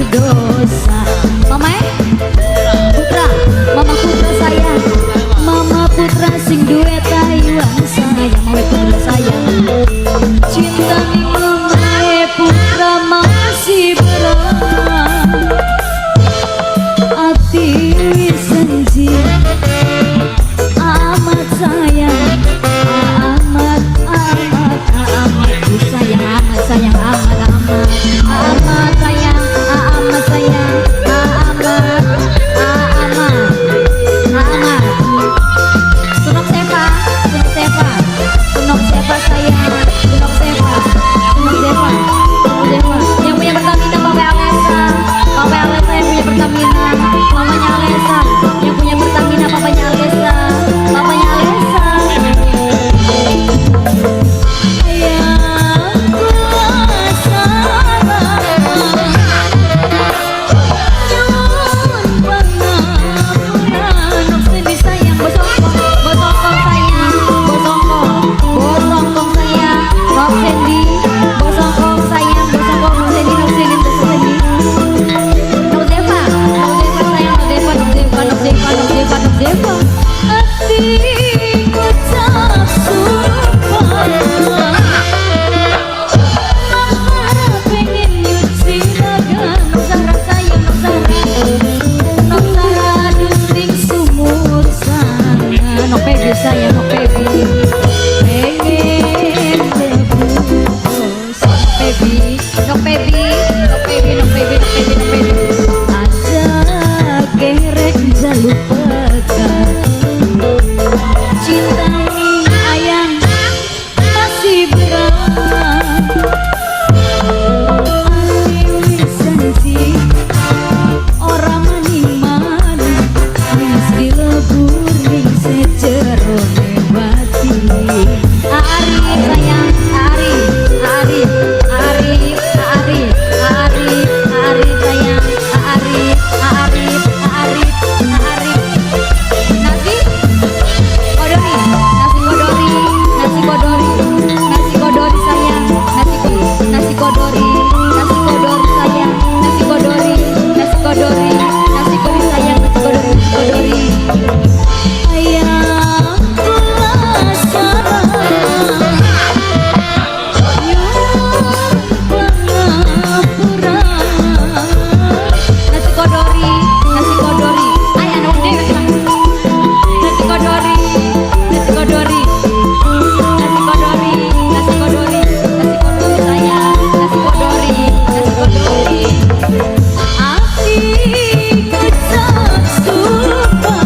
Dosa. Mama Putra, Mama Putra sayang, Mama Putra sing duwe Taiwan sayang, Mama Putra sayang. Cinta ning Mama Putra masih berat. Ati wis senji amat sayang, amat amat amat sayang, amat sayang, amat amat amat sayang, amat sayang, amat amat amat. Sunok Seva, Sunok Seva, Sunok Seva sayang, Sunok Seva, Sunok Seva, Sunok Seva. Yang punya Pertamina Papa Alesa, Papa Alesa yang punya Pertamina, mamanya Alesa, yang punya Pertamina papanya Alesa, papanya Alesa. Ayang salah, nyuwun pangapura, nok seni sayang, bosongkong, bosongkong sayang, bosongkong, bosongkong sayang, nok Sandy, bosongkong sayang, bosongkong, nok Sandy, nok Sandy, nok Sandy, nok Zeva, nok Zeva sayang, nok Zeva, nok Zeva, nok Zeva, nok Zeva, nok Zeva. Ati ngucap sumpah, pengen nyuci raga, nok Zahra sayang, nok Zahra, nok Zahra ning sumur sana, nok Pebi sayang, nok Pebi, pengen lebur nok Pebi, nok Pebi, nok Pebi, nok Pebi, nok Pebi, nok Pebi. Aja kerek jaluk pegat, cinta ning ayang masih berat. Ati wis janji ora maning-maning, wis dilebur ning sejerone bati. Ari sayang, Ari, Ari, Ari, Ari, Ari, Ari sayang, Ari, Ari, Ari, Ari. Nasi kodori, nasi kodori, nasi kodori, nasi kodori sayang, nasi nasi kodori, nasi kodori sayang, nasi kodori, nasi kodori, nasi kodori sayang, nasi kodori, nasi kodori. Ayang kula salah, nyuwun pangapura. Nasi kodori, nasi kodori, ay anak dewek nasi kodori, nasi kodori, nasi kodori, nasi kodori, nasi kodori sayang, nasi kodori, nasi kodori. Ati ngucap sumpah,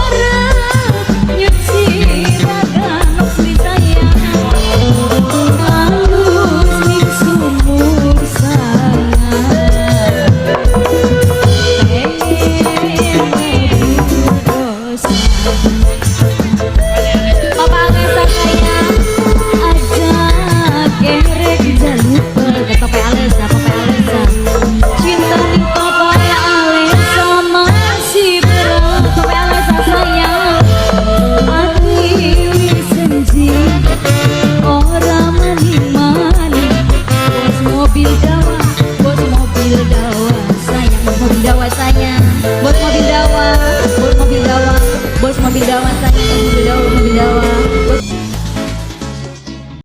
arep nyuci raga, nok Sri sayang, alus ning sumur sana, pengen lebur dosa. Papa Alesa sayang, aja kerek jaluk pegat. Papa Alesa, Papa Alesa, cinta ning Papa Alesa masih berat. Papa Alesa sayang, ati wis senji ora maning-maning. Bos mobil dawa, bos mobil dawa sayang, bos mobil dawa sayang, bos mobil dawa, bos mobil dawa, bos mobil dawa sayang, bos mobil dawa, mobil dawa.